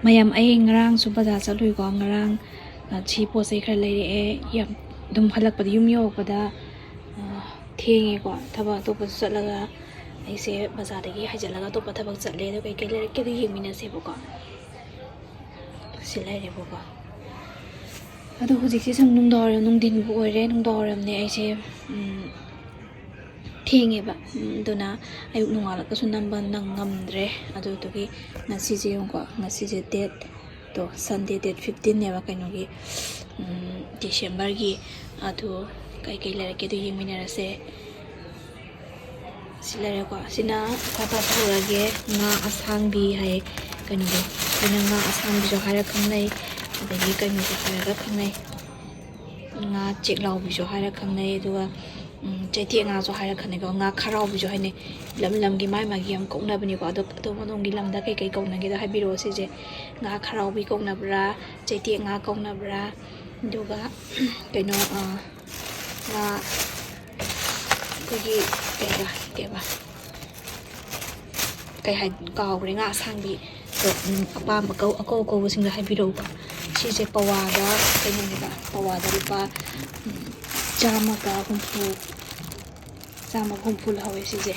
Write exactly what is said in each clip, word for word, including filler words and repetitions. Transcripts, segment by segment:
ꯃꯌꯥꯝ, ꯑꯩ ꯉꯔꯥꯡꯁꯨ ꯕꯖꯥꯔ ꯆꯠꯂꯨꯏꯀꯣ꯫ ꯉꯔꯥꯡ, ꯑ, ꯁꯤ ꯄꯣꯠ ꯆꯩ ꯈꯔ ꯂꯩꯔꯛꯑꯦ꯫ ꯌꯥꯝ ꯑꯗꯨꯝ ꯍꯜꯂꯛꯄꯗ, ꯌꯨꯝ ꯌꯧꯔꯛꯄꯗ, ꯑ, ꯊꯦꯡꯉꯦꯀꯣ꯫ ꯊꯕꯛ ꯑꯇꯣꯞꯄꯁꯨ ꯆꯠꯂꯒ ꯑꯩꯁꯦ ꯕꯖꯥꯔꯗꯒꯤ ꯍꯥꯏꯖꯤꯜꯂꯒ ꯑꯇꯣꯞꯄ ꯊꯕꯛ ꯆꯠꯂꯦ꯫ ꯑꯗꯣ ꯀꯩꯀꯩ ꯂꯩꯔꯛꯀꯦꯗꯣ ꯌꯦꯡꯃꯤꯟꯅꯁꯦꯕꯀꯣ꯫ ꯁꯤ ꯂꯩꯔꯦꯕꯀꯣ꯫ ꯑꯗꯣ ꯍꯧꯖꯤꯛꯁꯦ ꯁꯨꯝ ꯅꯨꯡꯗꯥꯡꯋꯥꯏꯔꯝ, ꯅꯨꯡꯊꯤꯟꯕꯨ ꯑꯣꯏꯔꯦ, ꯅꯨꯡꯗꯥꯡꯋꯥꯏꯔꯝꯅꯦ꯫ ꯑꯩꯁꯦ, ꯎꯝ, ꯊꯦꯡꯉꯦꯕ꯫ ꯎꯝ, ꯑꯗꯨꯅ ꯑꯌꯨꯛ ꯅꯣꯡꯉꯥꯜꯂꯛꯄꯁꯨ ꯅꯝꯕ ꯅꯪ ꯉꯝꯗ꯭ꯔꯦ꯫ ꯑꯗꯨꯗꯨꯒꯤ ꯉꯁꯤꯁꯦ ꯌꯦꯡꯉꯨꯀꯣ, ꯉꯁꯤꯁꯦ date ꯇꯣ, Sunday date fifteen ꯅꯦꯕ, ꯀꯩꯅꯣꯒꯤ, ꯎꯝ, December ꯒꯤ꯫ ꯑꯗꯨ ꯀꯩꯀꯩ ꯂꯩꯔꯛꯀꯦꯗꯣ ꯌꯦꯡꯃꯤꯟꯅꯔꯁꯦ꯫ ꯁꯤ ꯂꯩꯔꯦꯀꯣ꯫ ꯁꯤꯅ ꯈꯔ ꯄꯥꯊꯣꯛꯑꯒꯦ꯫ ꯉꯥ ꯑꯁꯥꯡꯕꯤ ꯍꯥꯏ, ꯀꯩꯅꯣꯗꯣ, ꯑꯩꯈꯣꯏꯅ ꯉꯥ ꯑꯁꯥꯡꯕꯤꯁꯨ ꯍꯥꯏꯔ ꯈꯪꯅꯩ, ꯑꯗꯒꯤ ꯀꯩꯅꯣꯁꯨ ꯍꯥꯏꯔꯒ ꯈꯪꯅꯩ, ꯉꯥ ꯆꯦꯛꯂꯥꯎꯕꯤꯁꯨ ꯍꯥꯏꯔ ꯈꯪꯅꯩ, ꯑꯗꯨꯒ, ꯎꯝ, ꯆꯩꯇꯦꯛ ꯉꯥꯁꯨ ꯍꯥꯏꯔ ꯈꯪꯅꯩꯀꯣ꯫ ꯉꯥ ꯈꯔꯥꯎꯕꯤꯁꯨ ꯍꯥꯏꯅꯩ꯫ ꯂꯝ ꯂꯝꯒꯤ ꯃꯥꯒꯤ ꯃꯥꯒꯤ ꯌꯥꯝ ꯀꯧꯅꯕꯅꯤꯀꯣ꯫ ꯑꯗꯣ ꯑꯗꯣꯝ ꯑꯗꯣꯝꯒꯤ ꯂꯝꯗ ꯀꯩꯀꯩ ꯀꯧꯅꯒꯦꯗꯣ ꯍꯥꯏꯕꯤꯔꯛꯑꯣ꯫ ꯁꯤꯁꯦ ꯉꯥ ꯈꯔꯥꯎꯕꯤ ꯀꯧꯅꯕ꯭ꯔꯥ, ꯆꯩꯇꯦꯛ ꯉꯥ ꯀꯧꯅꯕ꯭ꯔꯥ, ꯑꯗꯨꯒ ꯀꯩꯅꯣ, ꯑ, ꯉꯥ ꯑꯩꯈꯣꯏꯒꯤ ꯀꯩꯕ, ꯀꯩꯕ, ꯀꯩ ꯍꯥꯏ, ꯀꯥꯎꯈ꯭ꯔꯦ, ꯉꯥ ꯑꯁꯥꯡꯕꯤ꯫ ꯑꯗꯣ, ꯎꯝ, ꯑꯄꯥꯝꯕ ꯀꯧ-, ꯑꯀꯧ ꯑꯀꯧꯕꯁꯤꯡꯗꯣ ꯍꯥꯏꯕꯤꯔꯛꯎꯀꯣ꯫ ꯁꯤꯁꯦ ꯄꯋꯥꯗ ꯀꯩꯅꯣꯅꯦꯕ, ꯄꯋꯥꯗ ꯂꯨꯄꯥ, ꯎꯝ, ꯆꯥꯝꯃꯒ ꯍꯨꯝꯐꯨ, ꯆꯥꯝꯃꯒ ꯍꯨꯝꯐꯨ ꯂꯧꯍꯧꯋꯦ ꯁꯤꯁꯦ꯫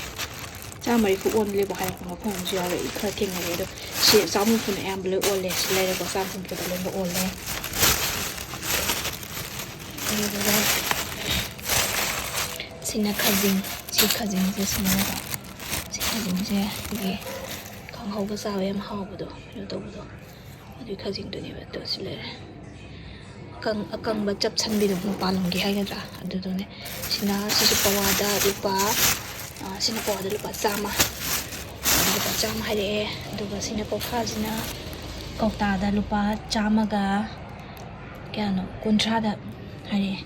ꯆꯥꯝꯃ ꯃꯔꯤꯐꯨ ꯑꯣꯟꯂꯦꯕ ꯍꯥꯏꯔꯛꯄ ꯃꯐꯝ ꯑꯃꯁꯨ ꯌꯥꯎꯋꯦ, ꯑꯩ ꯈꯔ ꯊꯦꯡꯅꯔꯦ꯫ ꯑꯗꯣ ꯁꯤ ꯆꯥꯝꯃ ꯍꯨꯝꯐꯨꯅ ꯑꯌꯥꯝꯕ ꯂꯣꯏ ꯑꯣꯜꯂꯦ꯫ ꯁꯤ ꯂꯩꯔꯦꯀꯣ, ꯆꯥꯝꯃ ꯍꯨꯝꯐꯨꯗ ꯂꯣꯏꯅ ꯑꯣꯜꯂꯦ꯫ ꯑꯗꯨꯗꯨꯒ ꯁꯤꯅ ꯈꯖꯤꯡ, ꯁꯤ ꯈꯖꯤꯡꯁꯦ ꯁꯤꯅꯦꯕ꯫ ꯁꯤ ꯈꯖꯤꯡꯁꯦ ꯑꯩꯈꯣꯏꯒꯤ ꯀꯥꯡꯍꯧꯒ ꯆꯥꯕ ꯌꯥꯝ ꯍꯥꯎꯕꯗꯣ, ꯀꯩꯅꯣ ꯇꯧꯕꯗꯣ, ꯑꯗꯨꯒꯤ ꯈꯖꯤꯡꯗꯨꯅꯦꯕ꯫ ꯑꯗꯣ ꯁꯤ ꯂꯩꯔꯦ꯫ ꯑꯀꯪ-, ꯑꯀꯪꯕ ꯆꯞꯁꯟꯕꯤꯗꯣ, ꯃꯄꯥꯟꯂꯣꯝꯒꯤ ꯍꯥꯏꯒꯗ꯭ꯔꯥ, ꯑꯗꯨꯗꯨꯅꯦ꯫ ꯁꯤꯅ, ꯁꯤꯁꯨ ꯄꯋꯥꯗ ꯂꯨꯄꯥ, ꯑ, ꯁꯤꯅ ꯄꯋꯥꯗ ꯂꯨꯄꯥ ꯆꯥꯝꯃ, ꯂꯨꯄꯥ ꯆꯥꯝꯃ ꯍꯥꯏꯔꯛꯑꯦ꯫ ꯑꯗꯨꯒ ꯁꯤꯅ ꯀꯧꯈꯥꯁꯤꯅ ꯀꯧꯇꯥꯗ ꯂꯨꯄꯥ ꯆꯥꯝꯃꯒ ꯀꯌꯥꯅꯣ, ꯀꯨꯟꯊ꯭ꯔꯥꯗ ꯍꯥꯏꯔꯛꯑꯦ꯫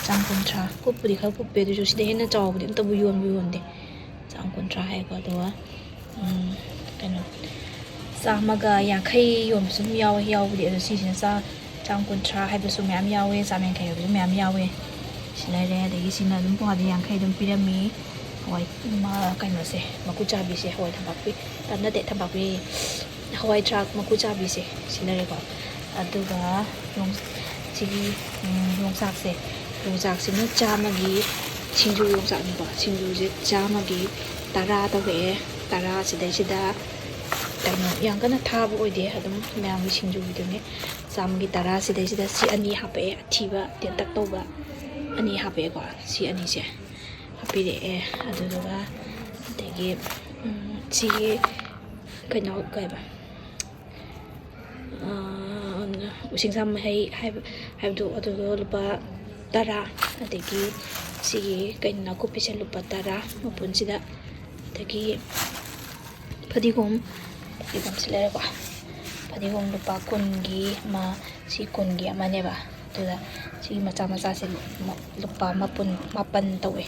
ꯆꯥꯝ ꯀꯨꯟꯊ꯭ꯔꯥ꯫ ꯀꯨꯞꯄꯨꯗꯤ ꯈꯔ ꯀꯨꯞꯄꯦ, ꯑꯗꯨꯁꯨ ꯁꯤꯗ ꯍꯦꯟꯅ ꯆꯥꯎꯕꯗꯤ ꯑꯝꯇꯕꯨ ꯌꯣꯟꯕꯨ ꯌꯣꯟꯗꯦ꯫ ꯆꯥꯝ ꯀꯨꯟꯊ꯭ꯔꯥ ꯍꯥꯏꯀꯣ꯫ ꯑꯗꯨꯒ, ꯎꯝ, ꯀꯩꯅꯣ, ꯆꯥꯝꯃꯒ ꯌꯥꯡꯈꯩ ꯌꯣꯟꯕꯁꯨ ꯑꯗꯨꯝ ꯌꯥꯎꯋꯦ, ꯌꯥꯎꯕꯗꯤ꯫ ꯑꯗꯣ ꯁꯤꯁꯤꯅ ꯆꯥ-, ꯆꯥꯝ ꯀꯨꯟꯊ꯭ꯔꯥ ꯍꯥꯏꯕꯁꯨ ꯃꯌꯥꯝ ꯌꯥꯎꯋꯦ, ꯆꯥꯝ ꯌꯥꯡꯈꯩ ꯍꯥꯏꯕꯁꯨ ꯃꯌꯥꯝ ꯌꯥꯎꯋꯦ꯫ ꯁꯤ ꯂꯩꯔꯦ꯫ ꯑꯗꯒꯤ ꯁꯤꯅ ꯑꯗꯨꯝ ꯄꯋꯥꯗ ꯌꯥꯡꯈꯩ ꯑꯗꯨꯝ ꯄꯤꯔꯝꯃꯤ꯫ ꯍꯋꯥꯏ, ꯃ-, ꯀꯩꯅꯣꯁꯦ, ꯃꯀꯨ ꯆꯥꯕꯤꯁꯦ, ꯍꯋꯥꯏ ꯊꯝꯄꯥꯛꯄꯤ, ꯑ, ꯅꯠꯇꯦ, ꯊꯝꯄꯥꯛꯄꯤ, ꯍꯋꯥꯏ ꯊ꯭ꯔꯥꯛ ꯃꯀꯨ ꯆꯥꯕꯤꯁꯦ ꯁꯤ ꯂꯩꯔꯦꯀꯣ꯫ ꯑꯗꯨꯒ ꯌꯣꯡ-, ꯁꯤꯒꯤ, ꯎꯝ, ꯌꯣꯡꯆꯥꯛꯁꯦ, ꯌꯣꯡꯆꯥꯛꯁꯤꯅ ꯆꯥꯝꯃꯒꯤ, ꯁꯤꯡꯖꯨ ꯌꯣꯡꯆꯥꯛꯅꯤꯀꯣ꯫ ꯁꯤꯡꯖꯨꯁꯦ ꯆꯥꯝꯃꯒꯤ ꯇꯔꯥ ꯇꯧꯔꯛꯑꯦ꯫ ꯇꯔꯥ ꯁꯤꯗꯩꯁꯤꯗ ꯀꯩꯅꯣ ꯌꯥꯝ ꯀꯟꯅ ꯊꯥꯕ ꯑꯣꯏꯗꯦ, ꯑꯗꯨꯝ ꯃꯌꯥꯝꯒꯤ ꯁꯤꯡꯖꯨꯒꯤꯗꯨꯅꯦ꯫ ꯆꯥꯝꯃꯒꯤ ꯇꯔꯥ ꯁꯤꯗꯩꯁꯤꯗ ꯁꯤ ꯑꯅꯤ ꯍꯥꯞꯄꯛꯑꯦ, ꯑꯊꯤꯕ ꯇꯦꯟꯇꯛ ꯇꯧꯕ ꯑꯅꯤ ꯍꯥꯞꯄꯛꯑꯦꯀꯣ꯫ ꯁꯤ ꯑꯅꯤꯁꯦ ꯍꯥꯞꯄꯤꯔꯛꯑꯦ꯫ ꯑꯗꯨꯗꯨꯒ ꯑꯗꯒꯤ, ꯎꯝ, ꯁꯤꯒꯤ ꯀꯩꯅꯣ, ꯀꯩꯕ, ꯑꯥ, ꯎꯁꯤꯡꯁꯥ ꯃꯍꯩ ꯍꯥꯏꯕ, ꯍꯥꯏꯕꯗꯣ, ꯑꯗꯨꯗꯣ ꯂꯨꯄꯥ ꯇꯔꯥ꯫ ꯑꯗꯒꯤ ꯁꯤꯒꯤ ꯀꯩꯅꯣ, ꯅꯥꯀꯨꯞꯄꯤꯁꯦ ꯂꯨꯄꯥ ꯇꯔꯥ ꯃꯄꯨꯟꯁꯤꯗ꯫ ꯑꯗꯒꯤ ꯐꯗꯤꯒꯣꯝ, ꯐꯗꯤꯒꯣꯝꯁꯤ ꯂꯩꯔꯦꯀꯣ꯫ ꯐꯗꯤꯒꯣꯝ ꯂꯨꯄꯥ ꯀꯨꯟꯒꯤ ꯑꯃ, ꯁꯤ ꯀꯨꯟꯒꯤ ꯑꯃꯅꯦꯕ꯫ ꯑꯗꯨꯗ ꯁꯤꯒꯤ ꯃꯆꯥ ꯃꯆꯥꯁꯦ ꯂꯨꯄꯥ ꯃꯄꯨꯟ ꯃꯥꯄꯟ ꯇꯧꯋꯦ꯫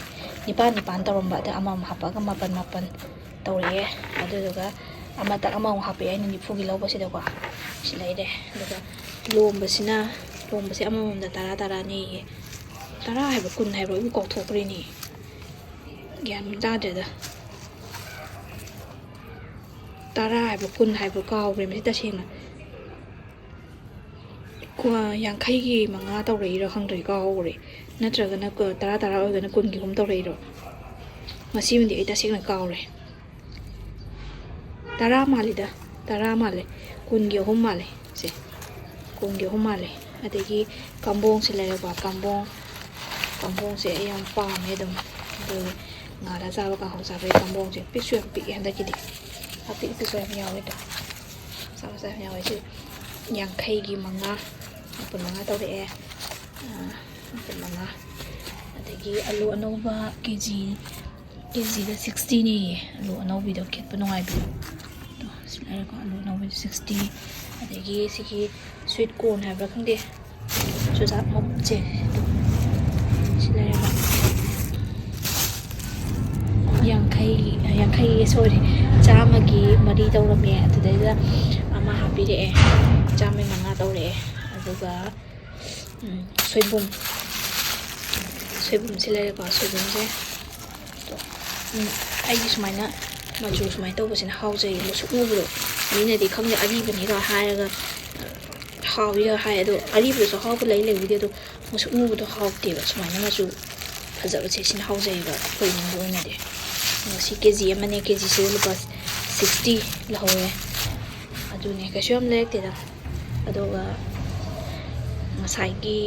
ꯅꯤꯄꯥꯟ ꯅꯤꯄꯥꯟ ꯇꯧꯔꯝꯕ, ꯑꯗ ꯑꯃꯃꯝ ꯍꯥꯞꯄꯛꯑꯒ ꯃꯥꯄꯟ ꯃꯥꯄꯟ ꯇꯧꯔꯛꯑꯦ꯫ ꯑꯗꯨꯗꯨꯒ ꯑꯃꯇꯪ ꯑꯃꯃꯨꯛ ꯍꯥꯞꯄꯛꯑꯦ, ꯑꯩꯅ ꯅꯤꯐꯨꯒꯤ ꯂꯧꯕꯁꯤꯗꯀꯣ꯫ ꯁꯤ ꯂꯩꯔꯦ꯫ ꯑꯗꯨꯒ ꯂꯣꯝꯕꯁꯤꯅ, ꯂꯣꯝꯕꯁꯦ ꯑꯃꯃꯝꯗ ꯇꯔꯥ ꯇꯔꯥꯅꯦꯌꯦ꯫ ꯇꯔꯥ ꯍꯥꯏꯕ ꯀꯨꯟ ꯍꯥꯏꯕ ꯑꯩꯕꯨ ꯀꯥꯎꯊꯣꯛꯈ꯭ꯔꯦꯅꯦ꯫ ꯒ꯭ꯌꯥꯟ ꯃꯦꯟ ꯇꯥꯗ꯭ꯔꯦꯗ꯫ ꯇꯔꯥ ꯍꯥꯏꯕ ꯀꯨꯟ ꯍꯥꯏꯕ ꯀꯥꯎꯈ꯭ꯔꯦ ꯃꯁꯤ ꯇꯁꯦꯡꯅ꯫ ꯀꯨ-, ꯌꯥꯡꯈꯩꯒꯤ ꯃꯉꯥ ꯇꯧꯔꯛꯏꯔꯣ ꯈꯪꯗ꯭ꯔꯦ, ꯀꯥꯎꯈ꯭ꯔꯦ꯫ ꯅꯠꯇ꯭ꯔꯒꯅ ꯀ-, ꯇꯔꯥ ꯇꯔꯥ ꯑꯣꯏꯔꯒꯅ ꯀꯨꯟꯒꯤ ꯑꯍꯨꯝ ꯇꯧꯔꯛꯏꯔꯣ? ꯃꯁꯤꯃꯗꯤ ꯑꯩ ꯇꯁꯦꯡꯅ ꯀꯥꯎꯔꯦ꯫ ꯇꯔꯥ ꯃꯥꯜꯂꯤꯗ, ꯇꯔꯥ ꯃꯥꯜꯂꯦ, ꯀꯨꯟꯒꯤ ꯑꯍꯨꯝ ꯃꯥꯜꯂꯦ ꯁꯦ, ꯀꯨꯟꯒꯤ ꯑꯍꯨꯝ ꯃꯥꯜꯂꯦ꯫ ꯑꯗꯒꯤ ꯀꯝꯕꯣꯡꯁꯦ ꯂꯩꯔꯦꯀꯣ, ꯀꯝꯕꯣꯡ, ꯀꯝꯕꯣꯡꯁꯦ ꯑꯩ ꯌꯥꯝ ꯄꯥꯝꯃꯦ ꯑꯗꯨꯝ꯫ ꯑꯗꯨ ꯉꯥꯗ ꯆꯥꯕ, ꯀꯥꯡꯍꯧ ꯆꯥꯕꯒꯤ ꯀꯝꯕꯣꯡꯁꯦ ꯄꯤꯛꯁꯨ ꯌꯥꯝ ꯄꯤꯛꯑꯦ ꯍꯟꯗꯛꯀꯤꯗꯤ, ꯑꯄꯤꯛ ꯑꯄꯤꯛꯄꯁꯨ ꯌꯥꯝ ꯌꯥꯎꯋꯦ ꯑꯗꯣ꯫ ꯃꯆꯥ ꯃꯆꯥ ꯌꯥꯝ ꯌꯥꯎꯋꯦ꯫ ꯁꯤ ꯌꯥꯡꯈꯩꯒꯤ ꯃꯉꯥ, ꯃꯥꯄꯟ ꯃꯉꯥ ꯇꯧꯔꯛꯑꯦ꯫ ꯑꯥ, ꯃꯥꯄꯟ ꯃꯉꯥ꯫ ꯑꯗꯒꯤ ꯑꯂꯨ ꯑꯅꯧꯕ ꯀꯦ ꯖꯤ, ꯀꯦ ꯖꯤꯗ ꯁꯤꯛꯁꯇꯤꯅꯦꯌꯦ꯫ ꯑꯂꯨ ꯑꯅꯧꯕꯤꯗꯣ ꯈꯦꯠꯄ ꯅꯨꯡꯉꯥꯏꯕꯤꯗꯣ꯫ ꯑꯗꯣ ꯁꯤ ꯂꯩꯔꯦꯀꯣ, ꯑꯂꯨ ꯑꯅꯧꯕꯤꯗꯣ ꯁꯤꯛꯁꯇꯤ꯫ ꯑꯗꯒꯤ ꯁꯤꯒꯤ ꯁ꯭ꯋꯤꯠ ꯀꯣꯔꯟ ꯍꯥꯏꯕ꯭ꯔꯥ ꯈꯪꯗꯦ, ꯆꯨꯖꯥꯛ ꯃꯔꯨꯁꯦ꯫ ꯁꯤ ꯂꯩꯔꯦꯀꯣ꯫ ꯌꯥꯡꯈꯩ, ꯌꯥꯡꯈꯩ, ꯁꯣꯔꯤ, ꯆꯥꯝꯃꯒꯤ ꯃꯔꯤ ꯇꯧꯔꯝꯃꯦ, ꯑꯗꯨꯗꯩꯗ ꯑꯃ ꯍꯥꯞꯄꯤꯔꯛꯑꯦ, ꯆꯥꯝꯃꯒꯤ ꯃꯉꯥ ꯇꯧꯔꯛꯑꯦ꯫ ꯑꯗꯨꯒ, ꯎꯝ, ꯁꯣꯏꯕꯨꯝ, ꯁꯣꯏꯕꯨꯝꯁꯦ ꯂꯩꯔꯦꯀꯣ, ꯁꯣꯏꯕꯨꯝꯁꯦ꯫ ꯑꯗꯣ, ꯎꯝ, ꯑꯩꯗꯤ ꯁꯨꯃꯥꯏꯅ ꯃꯆꯨ ꯁꯨꯃꯥꯏꯅ ꯇꯧꯕꯁꯤꯅ ꯍꯥꯎꯖꯩꯌꯦ, ꯃꯨꯁꯨꯛ ꯃꯨꯕꯗꯣ꯫ ꯃꯤꯅꯗꯤ ꯈꯪꯗꯦ, ꯑꯔꯤꯕꯅꯤꯒ ꯍꯥꯏꯔꯒ ꯍꯥꯎꯏꯒ ꯍꯥꯏ꯫ ꯑꯗꯣ ꯑꯔꯤꯕꯗꯁꯨ ꯍꯥꯎꯕ ꯂꯩ, ꯂꯩꯕꯨꯗꯤ꯫ ꯑꯗꯣ ꯃꯨꯁꯨꯛ ꯃꯨꯕꯗꯣ ꯍꯥꯎꯇꯦꯕ꯫ ꯁꯨꯃꯥꯏꯅ ꯃꯆꯨ ꯐꯖꯕꯁꯦ ꯁꯤꯅ ꯍꯥꯎꯖꯩꯑꯕ ꯑꯩꯈꯣꯏ ꯏꯃꯨꯡꯒꯤ ꯑꯣꯏꯅꯗꯤ꯫ ꯑꯗꯣ ꯁꯤ ꯀꯦ ꯖꯤ ꯑꯃꯅꯦ, ꯀꯦ ꯖꯤꯁꯤꯗ ꯂꯨꯄꯥ ꯁꯤꯛꯁꯇꯤ ꯂꯧꯍꯧꯔꯦ꯫ ꯑꯗꯨꯅꯦ, ꯀꯩꯁꯨ ꯌꯥꯝ ꯂꯩꯔꯛꯇꯦꯗ꯫ ꯑꯗꯨꯒ ꯉꯁꯥꯏꯒꯤ,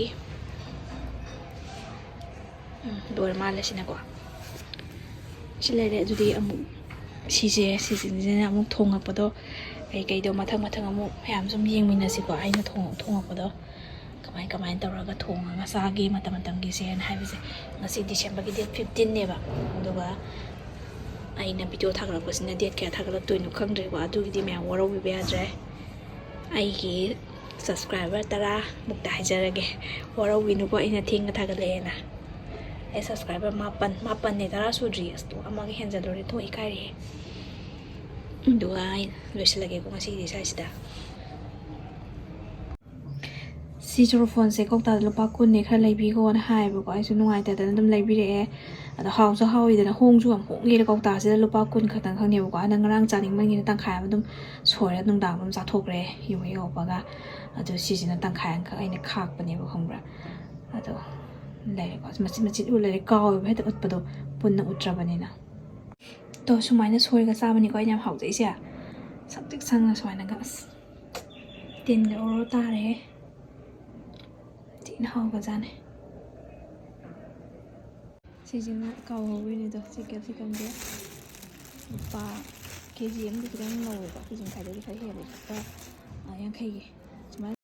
ꯎꯝ, ꯂꯣꯏꯔ ꯃꯥꯜꯂꯦ ꯁꯤꯅꯀꯣ꯫ ꯁꯤ ꯂꯩꯔꯦ꯫ ꯑꯗꯨꯗꯤ ꯑꯃꯨꯛ ꯁꯤꯁꯦ, ꯁꯤꯁꯤꯡꯁꯤꯅ ꯑꯃꯨꯛ ꯊꯣꯡꯉꯛꯄꯗꯣ, ꯀꯩꯀꯩꯗꯣ ꯃꯊꯪ ꯃꯊꯪ ꯑꯃꯨꯛ ꯃꯌꯥꯝ ꯁꯨꯝ ꯌꯦꯡꯃꯤꯟꯅꯁꯤꯀꯣ꯫ ꯑꯩꯅ ꯊꯣꯡ-, ꯊꯣꯡꯉꯛꯄꯗꯣ ꯀꯃꯥꯏ ꯀꯃꯥꯏꯅ ꯇꯧꯔꯒ ꯊꯣꯡꯉꯒ ꯆꯥꯒꯦ ꯃꯇꯝ ꯃꯇꯝꯒꯤꯁꯦꯅ ꯍꯥꯏꯕꯁꯦ꯫ ꯉꯁꯤ ꯗꯤꯁꯦꯝꯕꯔꯒꯤ ꯗꯦꯠ ꯐꯤꯐꯇꯤꯟꯅꯦꯕ꯫ ꯑꯗꯨꯒ ꯑꯩꯅ ꯚꯤꯗꯤꯑꯣ ꯊꯥꯒꯠꯂꯛꯄꯁꯤꯅ ꯗꯦꯠ ꯀꯌꯥ ꯊꯥꯒꯠꯂꯛꯇꯣꯏꯅꯣ ꯈꯪꯗ꯭ꯔꯦꯀꯣ꯫ ꯑꯗꯨꯒꯤꯗꯤ ꯃꯌꯥꯝ ꯋꯥꯔꯧꯕꯤꯕ ꯌꯥꯗ꯭ꯔꯦ꯫ ꯑꯩꯒꯤ ꯁꯕꯁꯀ꯭ꯔꯥꯏꯕꯔ ꯇꯔꯥ ꯃꯨꯛꯇ ꯍꯥꯏꯖꯔꯒꯦ, ꯋꯥꯔꯧꯕꯤꯅꯨꯀꯣ ꯑꯩꯅ ꯊꯦꯡꯅ ꯊꯥꯒꯠꯂꯛꯑꯦꯅ꯫ ꯑꯩ ꯁꯕꯁꯀ꯭ꯔꯥꯏꯕꯔ ꯃꯥꯄꯟ, ꯃꯥꯄꯟꯅꯦ, ꯇꯔꯥ ꯁꯨꯗ꯭ꯔꯤ꯫ ꯑꯁ, ꯑꯃꯒ ꯍꯦꯟꯖꯜꯂꯨꯔꯦ, ꯊꯣꯛ ꯏꯀꯥꯏꯔꯦꯍꯦ꯫ ꯑꯗꯨꯒ ꯑꯩ ꯂꯣꯏꯁꯤꯜꯂꯒꯦꯀꯣ ꯉꯁꯤꯒꯤꯗꯤ ꯁ꯭ꯋꯥꯏꯁꯤꯗ꯫ ꯁꯤ ꯆꯨꯔꯨꯐꯣꯟꯁꯦ ꯀꯧꯇꯥꯗ ꯂꯨꯄꯥ ꯀꯨꯟꯅꯦ, ꯈꯔ ꯂꯩꯕꯤꯈꯣꯅ ꯍꯥꯏꯌꯦꯕꯀꯣ꯫ ꯑꯩꯁꯨ ꯅꯨꯡꯉꯥꯏꯇꯗꯅ ꯑꯗꯨꯝ ꯂꯩꯕꯤꯔꯛꯑꯦ꯫ ꯑꯗꯣ ꯍꯥꯎꯁꯨ ꯍꯥꯎꯋꯤꯗꯅ, ꯍꯣꯡꯁꯨ ꯌꯥꯝ ꯍꯣꯡꯉꯦ꯫ ꯀꯧꯇꯥꯁꯤꯗ ꯂꯨꯄꯥ ꯀꯨꯟ ꯈꯛꯇꯪ ꯈꯛꯅꯦꯕꯀꯣ꯫ ꯑꯗ ꯉꯔꯥꯡ ꯆꯥꯅꯤꯡꯕꯒꯤꯅ ꯇꯪꯈꯥꯏ ꯑꯃ ꯑꯗꯨꯝ ꯁꯣꯏꯔ ꯅꯨꯡꯗꯥꯡ ꯑꯗꯨꯝ ꯆꯥꯊꯣꯛꯈ꯭ꯔꯦ ꯌꯨꯝ ꯍꯦꯛ ꯌꯧꯕꯒ꯫ ꯑꯗꯣ ꯁꯤꯁꯤꯅ ꯇꯪꯈꯥꯏ ꯑꯃꯈꯛ ꯑꯩꯅ ꯈꯥꯛꯄꯅꯦꯕ, ꯈꯪꯕ꯭ꯔꯥ? ꯑꯗꯣ ꯂꯩꯔꯦꯀꯣ, ꯃꯆꯤꯠ ꯃꯆꯤꯠ ꯎ ꯂꯩꯔꯦ, ꯀꯥꯎꯋꯦꯕ ꯍꯦꯛꯇ ꯎꯠꯄꯗꯣ ꯄꯨꯟꯅ ꯎꯠꯇ꯭ꯔꯕꯅꯤꯅ꯫ ꯑꯗꯣ ꯁꯨꯃꯥꯏꯅ ꯁꯣꯏꯔꯒ ꯆꯥꯕꯅꯤꯀꯣ ꯑꯩꯅ ꯌꯥꯝ ꯍꯥꯎꯖꯩꯁꯦ꯫ ꯁꯪꯇ꯭ꯔꯤꯛ ꯁꯪꯅ ꯁꯨꯃꯥꯏꯅꯒ, ꯑꯁ, ꯇꯤꯟꯒ ꯑꯣꯔꯣ ꯇꯥꯔꯦꯍꯦ꯫ ꯊꯤꯅ ꯍꯥꯎꯕꯖꯥꯠꯅꯦ꯫ ꯁꯤꯁꯤꯅ ꯀꯥꯎꯍꯧꯔꯤꯅꯦ ꯑꯗꯣ, ꯁꯤ ꯀꯦꯞꯁꯤꯀꯝꯁꯦ ꯂꯨꯄꯥ ꯀꯦ ꯖꯤ ꯑꯃꯗꯤ ꯈꯤꯇꯪ ꯂꯧꯋꯦꯕ, ꯀꯦ ꯖꯤ ꯃꯈꯥꯏꯗꯩꯗꯤ ꯈꯔ ꯍꯦꯜꯂꯦ, ꯂꯨꯄꯥ, ꯑ, ꯌꯥꯡꯈꯩꯒꯤ꯫ ꯁꯨꯃꯥꯏꯅ